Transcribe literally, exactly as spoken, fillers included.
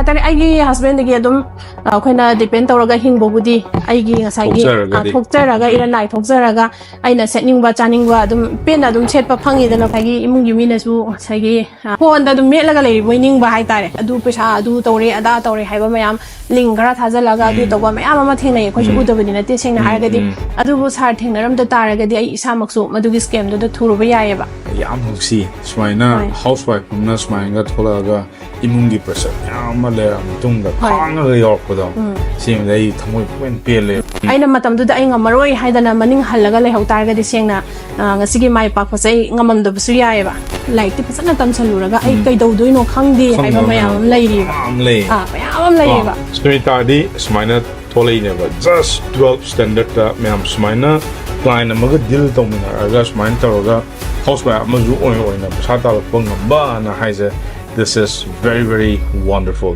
ꯇꯥꯔꯦ, ꯑꯩꯒꯤ ꯍꯁꯕꯦꯟꯗꯒꯤ ꯑꯗꯨꯝ, ꯑ, ꯑꯩꯈꯣꯏꯅ ꯗꯤꯄꯦꯟ ꯇꯧꯔꯒ ꯍꯤꯡꯕꯕꯨꯗꯤ ꯑꯩꯒꯤ ꯉꯁꯥꯏꯒꯤ, ꯑ, ꯊꯣꯛꯆꯔꯒꯗꯤ꯫ ꯊꯣꯛꯆꯔꯒ, ꯏꯔꯟ ꯅꯥꯏ ꯊꯣꯛꯆꯔꯒ ꯑꯩꯅ ꯁꯦꯠꯅꯤꯡꯕ ꯆꯥꯅꯤꯡꯕ ꯑꯗꯨꯝ ꯄꯦꯟꯅ ꯑꯗꯨꯝ ꯁꯦꯠꯄ ꯐꯪꯉꯤꯗꯅ, ꯉꯁꯥꯏꯒꯤ ꯏꯃꯨꯡꯒꯤ ꯃꯤꯅꯁꯨ ꯉꯁꯥꯏꯒꯤ, ꯑ, ꯐꯣꯟꯗ ꯑꯗꯨꯝ ꯃꯦꯠꯂꯒ ꯂꯩꯔꯤꯕꯣꯏ ꯅꯤꯡꯕ ꯍꯥꯏꯇꯥꯔꯦ꯫ ꯑꯗꯨ ꯄꯩꯁꯥ ꯑꯗꯨ ꯇꯧꯔꯦ, ꯑꯗꯥ ꯇꯧꯔꯦ ꯍꯥꯏꯕ ꯃꯌꯥꯝ, ꯂꯤꯡ ꯈꯔ ꯊꯥꯖꯤꯜꯂꯒ ꯑꯗꯨ ꯇꯧꯕ ꯃꯌꯥꯝ ꯑꯃ ꯊꯦꯡꯅꯩ꯫ ꯑꯩꯈꯣꯏꯁꯨ ꯎꯗꯕꯗꯤ ꯅꯠꯇꯦ, ꯁꯦꯡꯅ ꯍꯥꯏꯔꯒꯗꯤ꯫ ꯑꯗꯨꯕꯨ ꯁꯥꯔ ꯊꯦꯡꯅꯔꯝꯗ ꯇꯥꯔꯒꯗꯤ ꯑꯩ ꯏꯁꯥꯃꯛꯁꯨ ꯃꯗꯨꯒꯤ ꯁ꯭ꯀꯦꯝꯗꯨꯗ ꯊꯨꯔꯨꯕ ꯌꯥꯏꯑꯕ꯫ ꯌꯥꯝ ꯅꯨꯡꯁꯤ꯫ ꯁꯨꯃꯥꯏꯅ ꯍꯣꯏ꯫ ꯍꯥꯎꯁ ꯋꯥꯏꯐ ꯑꯃꯅ ꯁꯨꯃꯥꯏꯅꯒ ꯊꯣꯛꯂꯛꯑꯒ ꯏꯃꯨꯡꯒꯤ ꯄ꯭ꯔꯦꯁꯔ ꯃꯌꯥꯝ ꯑꯃ ꯂꯩꯔ ꯃꯇꯨꯡꯗ ꯍꯣꯏ꯫ ꯈꯥꯡꯉꯒ ꯌꯧꯔꯛꯄꯗꯣ, ꯁꯤꯃꯗꯤ ꯑꯩ ꯊꯃꯣꯏ ꯄꯨꯛꯄꯦꯟ ꯄꯦꯜꯂꯦ꯫ ꯑꯩꯅ ꯃꯇꯝꯗꯨꯗ ꯑꯩ ꯉꯝꯃꯔꯣꯏ ꯍꯥꯏꯗꯅ ꯃꯅꯤꯡ ꯍꯜꯂꯒ ꯂꯩꯍꯧ ꯇꯥꯔꯒꯗꯤ, ꯁꯦꯡꯅ, ꯑ, ꯉꯁꯤꯒꯤ ꯃꯥꯏ ꯄꯥꯛꯄꯁꯦ ꯑꯩ ꯉꯝꯃꯝꯗꯕꯁꯨ ꯌꯥꯏꯑꯕ꯫ ꯂꯥꯏꯔꯤꯛꯇꯤ ꯐꯖꯅ ꯇꯝꯁꯜꯂꯨꯔꯒ ꯑꯩ ꯀꯩꯗꯧꯗꯣꯏꯅꯣ ꯈꯪꯗꯦ ꯍꯥꯏꯕ ꯈꯪꯗꯕ ꯃꯌꯥꯝ ꯑꯃ ꯂꯩꯔꯤꯕ꯫ ꯃꯌꯥꯝ ꯂꯩ꯫ ꯑꯥ, ꯃꯌꯥꯝ ꯑꯃ ꯂꯩꯌꯦꯕ꯫ ꯁꯨꯅꯤꯇꯥꯗꯤ ꯁꯨꯃꯥꯏꯅ ꯊꯣꯛꯂꯛꯏꯅꯦꯕ, ꯖꯁ ꯇꯨꯋꯦꯜꯐ ꯁ꯭ꯇꯦꯟꯗꯔꯗ ꯃꯌꯥꯝ ꯁꯨꯃꯥꯏꯅ ꯀ꯭ꯂꯥꯏꯟ ꯑꯃꯒ ꯗꯤꯜ ꯇꯧꯃꯤꯟꯅꯔꯒ ꯁꯨꯃꯥꯏꯅ ꯇꯧꯔꯒ ꯍꯥꯎꯁ ꯋꯥꯏꯐ ꯑꯃꯁꯨ ꯑꯣꯏꯅ ꯑꯣꯏꯅ ꯄꯩꯁꯥ ꯇꯥꯜꯂꯛꯄ ꯉꯝꯕꯅ ꯍꯥꯏꯁꯦ, this is very very wonderful꯫